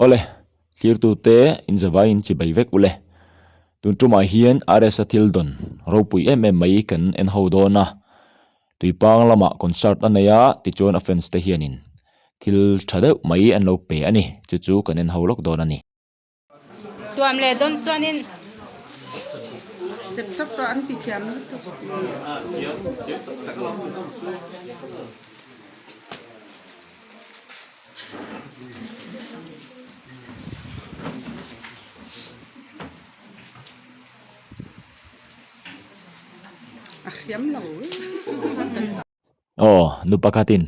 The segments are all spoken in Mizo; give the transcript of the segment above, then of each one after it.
Awle, thlirtute inzavaiin chibai vek ule. Tun tumah hian RS-a thil dawn ropui em em mai kan en ho dawn a. Tuipang lamah concert a nei a, tichuan a fans te hianin thil tha deuh mai an lo pe a ni. Chu chu kan en ho lawk dawn a ni. Tuam leh dawn chuanin. Sep sep rawh an ti thiam lutuk. A hriam lo e. Aw, nu pakhatin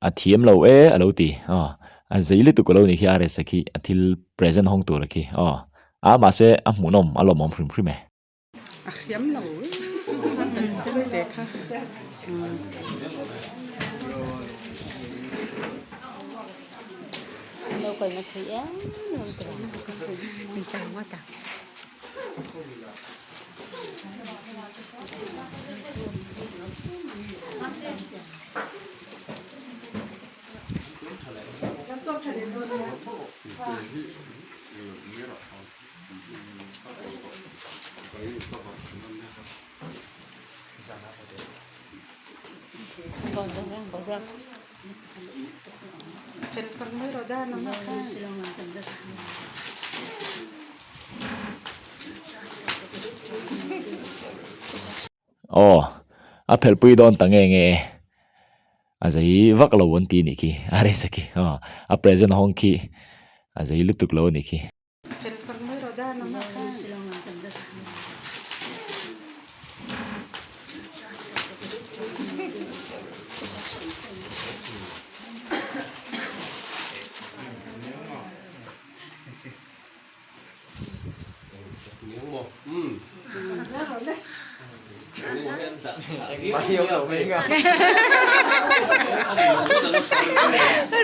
a thiam lo e a lo ti. Aw, a zei lutuk a lo nih khi a resa khi a thil present hawng tur khi. Aw, a mahse a hmuhnawm a lawmawm hrim hrim e. A thiam lo e kan chem te kha. Lo kalna thei em lo te. Min chang ngawt a. Aw, a phelhpui dawn ta nge nge e. A zei vak lo an ti anih khi, a resa khi aw, a present hawng khi a zei lutuk lo anih khi.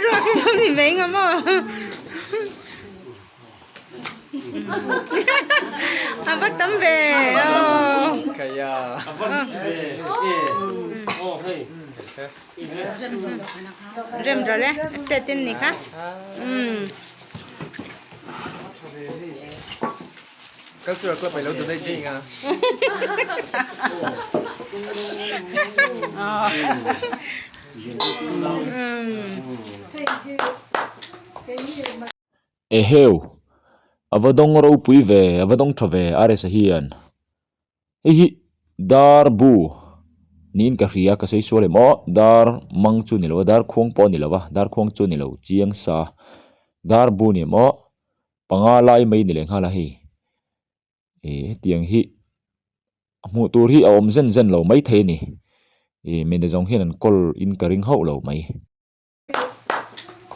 Ruak hi lo ni mai nga maw? A va tam ve aw. Rem rawh le set in ni kha. Umm. Cultural club ai lo donate ding a. Eheu, a va dawng ropui ve, a va dawng tha ve RS-a hian. Hei hi dar bu niin ka hria ka sawi sual em aw dar mang chu ni lo a dar khuang pawh a ni lo a dar khuang chu a ni lo chiang sa dar bu ni em aw panga lai mai ni leh nghal a hei ih hetiang hi a hmuh tur hi a awm zen zen lo maithei a ni ih mi nazawng hian an kawl in ka ring hauh lo mai.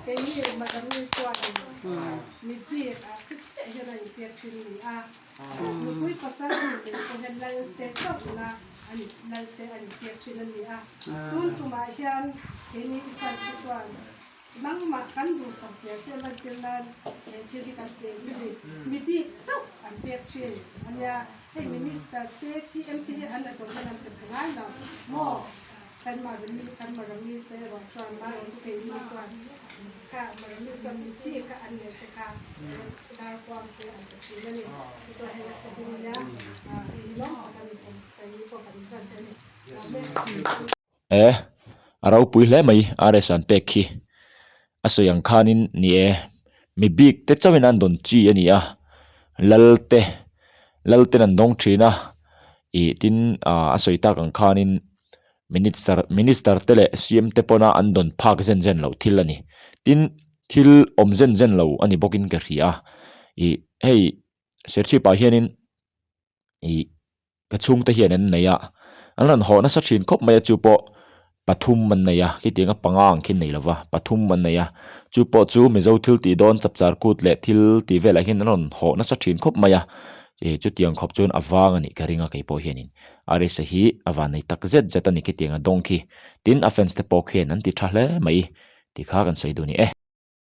Keini Madami chuan mipi ah chip chiah hian a inpek thin a ni a, nupui pasal a nih leh pawh hian Lalte chauhna a ni Lalte a inpek thin a ni a, tun tumah hian keini i fans te chuan nangmah kan duhsak zel che lantir nan he thil hi kan pe che ni, mipi chauh an pek thin a nia, hei Minister te CM te hi an a zawh hian an pe phe ngai lo maw? Kan Marami kan Marami te erawh chuan Marami Seini chuan kha Marami chuan mipi kha an nei te kha darkuang te an pe thin a ni. Chu chuan hei a setting nia hei hi lawm tak a ni keini pawh kan inhlan che a ni. Amen. E, a ropui hle mai RS an pek khi. A sawi ang khanin ni e, mi bik te chauhin an dawn chi a ni a, lal te, lal ten an dawng thin a, ih tin ah a sawi tak ang khanin minister minister te leh CM te pawna an dawn phak zen zen loh thil a ni. Tin, thil awm zen zen lo a ni bawkin ka hria a, ih hei serchhip ah hianin ih ka chhungte hian an nei a an rawn haw nasa thin khawp mai a chu pawh pathum an nei a khitianga panga ang khi nei lova pathum an nei a chu pawh chu mizo thil tih dawn chapchar kut leh thil tih velah hian an rawn haw nasa thin khawp mai a ih chutiang khawp chuan a vang a nih ka ring a kei pawh hianin arisa hi a van nei tak zet zet a ni khitianga dawng khi tin a fans te pawh khian an ti tha hle mai tih kha kan sawi duh a ni e.